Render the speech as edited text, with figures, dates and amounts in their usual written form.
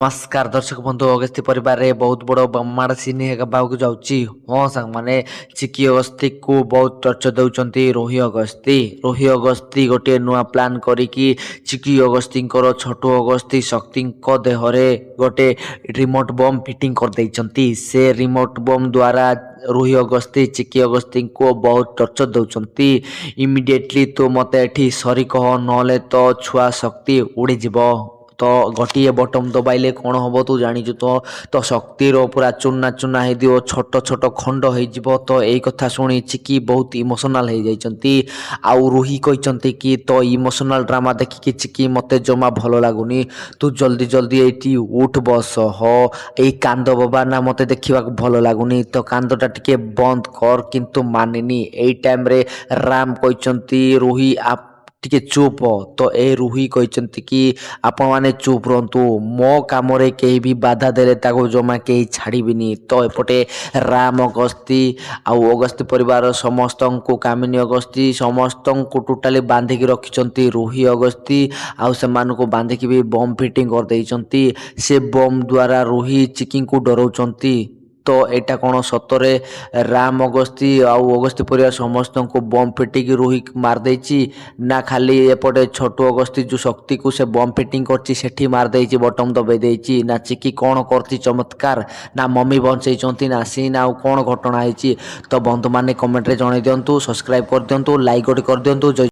ନମସ୍କାର ଦର୍ଶକ ବନ୍ଧୁ, ଅଗସ୍ତି ପରିବାରରେ ବହୁତ ବଡ଼ ବୋମାଡ଼ ସିନ୍ ହେବାକୁ ଯାଉଛି। ହଁ ସାଙ୍ଗମାନେ, ଚିକି ଅଗସ୍ତିକୁ ବହୁତ ଟର୍ଚର ଦେଉଛନ୍ତି ରୋହି ଅଗସ୍ତି। ରୋହି ଅଗସ୍ତି ଗୋଟିଏ ନୂଆ ପ୍ଲାନ୍ କରିକି ଚିକି ଅଗସ୍ତିଙ୍କର ଛୋଟ ଅଗସ୍ତି ଶକ୍ତିଙ୍କ ଦେହରେ ଗୋଟେ ରିମୋଟ୍ ବମ୍ ଫିଟିଂ କରିଦେଇଛନ୍ତି। ସେ ରିମୋଟ୍ ବମ୍ ଦ୍ୱାରା ରୋହି ଅଗସ୍ତି ଚିକି ଅଗସ୍ତିଙ୍କୁ ବହୁତ ଟର୍ଚର ଦେଉଛନ୍ତି। ଇମିଡ଼ିଏଟଲି ତୁ ମୋତେ ଏଠି ସରି କହ, ନହେଲେ ତୋ ଛୁଆ ଶକ୍ତି ଉଡ଼ିଯିବ। ତ ଗୋଟିଏ ବଟନ୍ ଦବାଇଲେ କ'ଣ ହେବ ତୁ ଜାଣିଛୁ ତ? ତ ଶକ୍ତିର ପୁରା ଚୁନା ଚୁନା ହେଇଯିବ, ଛୋଟ ଛୋଟ ଖଣ୍ଡ ହେଇଯିବ। ତ ଏଇ କଥା ଶୁଣି ଚିକି ବହୁତ ଇମୋସନାଲ୍ ହେଇଯାଇଛନ୍ତି। ଆଉ ରୁହି କହିଛନ୍ତି କି ତୋ ଇମୋସନାଲ୍ ଡ୍ରାମା ଦେଖିକି ଚିକି ମୋତେ ଜମା ଭଲ ଲାଗୁନି। ତୁ ଜଲ୍ଦି ଜଲ୍ଦି ଏଇଠି ଉଠ ବସ ହ। ଏଇ କାନ୍ଦ ବୋବା ନା ମୋତେ ଦେଖିବାକୁ ଭଲ ଲାଗୁନି। ତ କାନ୍ଦଟା ଟିକେ ବନ୍ଦ କର। କିନ୍ତୁ ମାନିନି। ଏଇ ଟାଇମ୍ରେ ରାମ କହିଛନ୍ତି, ରୁହି ଟିକେ ଚୁପ। ତ ଏ ରୁହି କହିଛନ୍ତି କି ଆପଣମାନେ ଚୁପ୍ ରୁହନ୍ତୁ, ମୋ କାମରେ କେହି ବି ବାଧା ଦେଲେ ତାକୁ ଜମା କେହି ଛାଡ଼ିବିନି। ତ ଏପଟେ ରାମ ଅଗସ୍ତି ଆଉ ଅଗସ୍ତି ପରିବାର ସମସ୍ତଙ୍କୁ, କାମିନୀ ଅଗସ୍ତି ସମସ୍ତଙ୍କୁ ଟୋଟାଲି ବାନ୍ଧିକି ରଖିଛନ୍ତି ରୁହି ଅଗସ୍ତି। ଆଉ ସେମାନଙ୍କୁ ବାନ୍ଧିକି ବି ବମ୍ ଫିଟିଂ କରିଦେଇଛନ୍ତି। ସେ ବମ୍ ଦ୍ୱାରା ରୁହି ଚିକିଙ୍କୁ ଡରଉଛନ୍ତି। ତ ଏଇଟା କ'ଣ ସତରେ ରାମ ଅଗସ୍ତି ଆଉ ଅଗସ୍ତି ପରିବାର ସମସ୍ତଙ୍କୁ ବମ୍ ଫିଟିକି ରୁହି ମାରିଦେଇଛି, ନା ଖାଲି ଏପଟେ ଛୋଟ ଅଗସ୍ତି ଯେଉଁ ଶକ୍ତିକୁ ସେ ବମ୍ ଫିଟିଂ କରିଛି ସେଠି ମାରିଦେଇଛି, ବଟମ୍ ଦବେଇ ଦେଇଛି, ନା ଚିକି କ'ଣ କରିଛି ଚମତ୍କାର, ନା ମମି ବଞ୍ଚେଇଛନ୍ତି, ନା ସିନ୍, ଆଉ କ'ଣ ଘଟଣା ହେଇଛି? ତ ବନ୍ଧୁମାନେ, କମେଣ୍ଟରେ ଜଣାଇ ଦିଅନ୍ତୁ, ସବସ୍କ୍ରାଇବ୍ କରିଦିଅନ୍ତୁ, ଲାଇକ୍ ଗୋଟେ କରିଦିଅନ୍ତୁ। ଜୟ